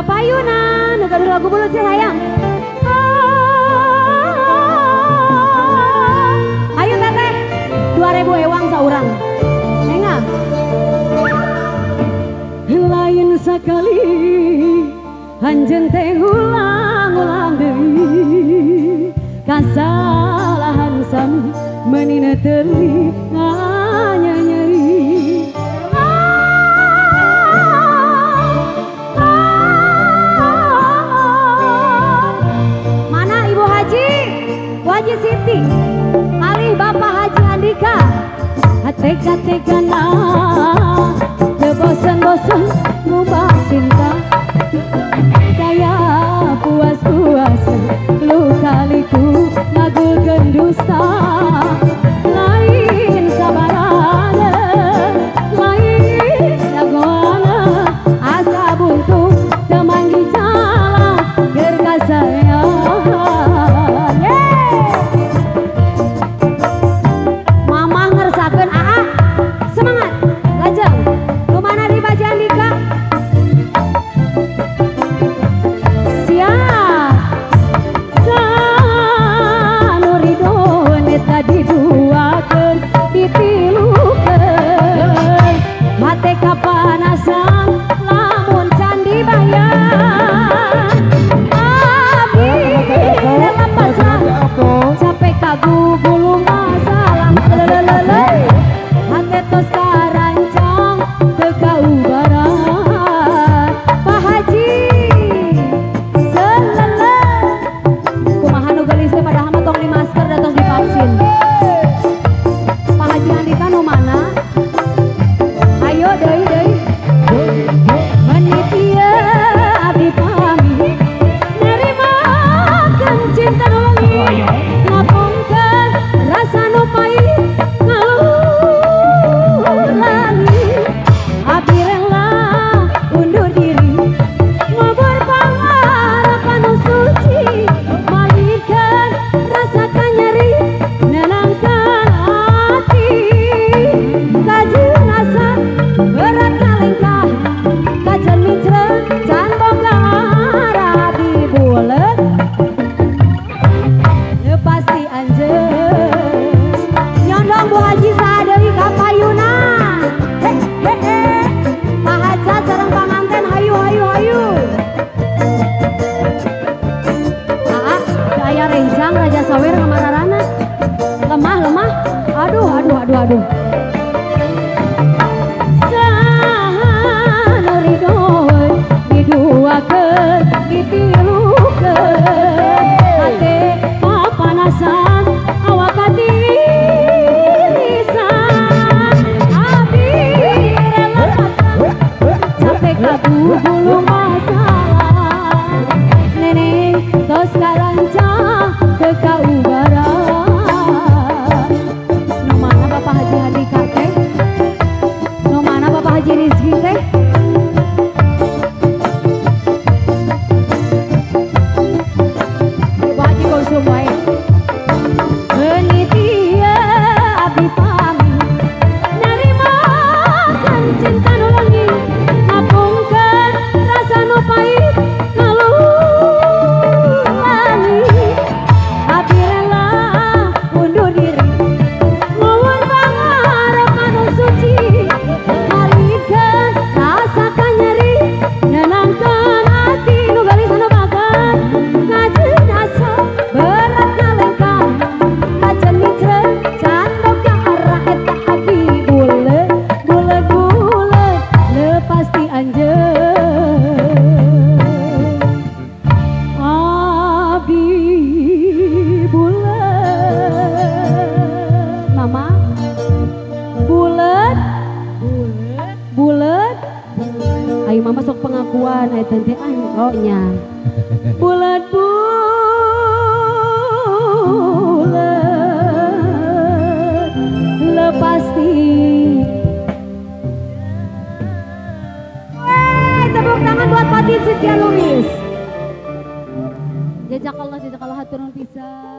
Kapayunan, nu gaduh lagu buleud sih hayang. Ayo teteh, 2000 ewang saurang. Enga. Lain sekali anjeun teh ulang-ulang deui. Kasalahan sami meuni teu nganyanyei. Mana Ibu Haji? Bu Haji Siti. Kali Bapak Haji Andika. Tega-tegana teu bosen-bosen ngubah cinta. Daya puas-puas luka-liku ngagulkeun dusta. Lain sabarana, lain jagoana, asa buntu teu manggih jalan keur kasayangan. Mamah ngersakeun aa, semangat lajeng. Nu mana di Pak Haji Andika? Siap. Sanu ridho eta diduakeun ditilukeun. Hate kapanasan lamun can dibayar. Abdi rela pasrah capek kagugulu masalah. Lelelele hate tos karancang teu kaubaran. Pak Haji selele kumaha nu geulis teh padahal mah tong di masker da tos divaksin. Pak Haji Andika nu mana? Ayo deui deui. Menit ieu abdi pamit nerimakeun cinta nu leungit, ngapungkeun rasa nu pahit ngalur langit. Abdi rela undur diri ngubur pangharapan nu suci, malihkeun rasa kanyeri nenangkan hati. Kajeun asa berat nalengkah, kajeun micreun can boga abdi buleut pasti anjeun. Nyondong Bu Haji saha deui ka payunan. He he he. Pak Hajat sareng panganten hayu hayu hayu. Aa, teu aya rencang Raja Sawer ngamararana. Lemah lemah. Aduh aduh aduh aduh. Saha nu ridhoeun diduakeun ditilukeun. Hate kapanasan awak katirisan. Abdi rela pasrah capek kagugulu masalah. Neneng tos karancang teu kaubaran. Nu mana Bapak Haji Andika teh? Nu mana Bapak Haji Rizky teh? Ibu Haji konsum wae. Menit ieu abdi pamit narimakeun cinta nu leungit, ngapungkeun rasa nu pahit ngalur langit. Abdi rela undur diri nguwur pangharapan nu suci, malihkeun rasa kanyeri nenangkeun hati nu gelis anu bager. Kajeun asa berat nalengkah, kajeun micreun can boga arah eta abdi buleut buleut buleut lepas ti anjeun. Abdi buleut mama buleut buleut. Ayo mama sok pengakuan aya teh oh nya. Buleut buleut lepas ti. Wey, tepuk tangan buat Fatin Setia Lubis. Jazakallah jazakallah hatur nuhun pisan.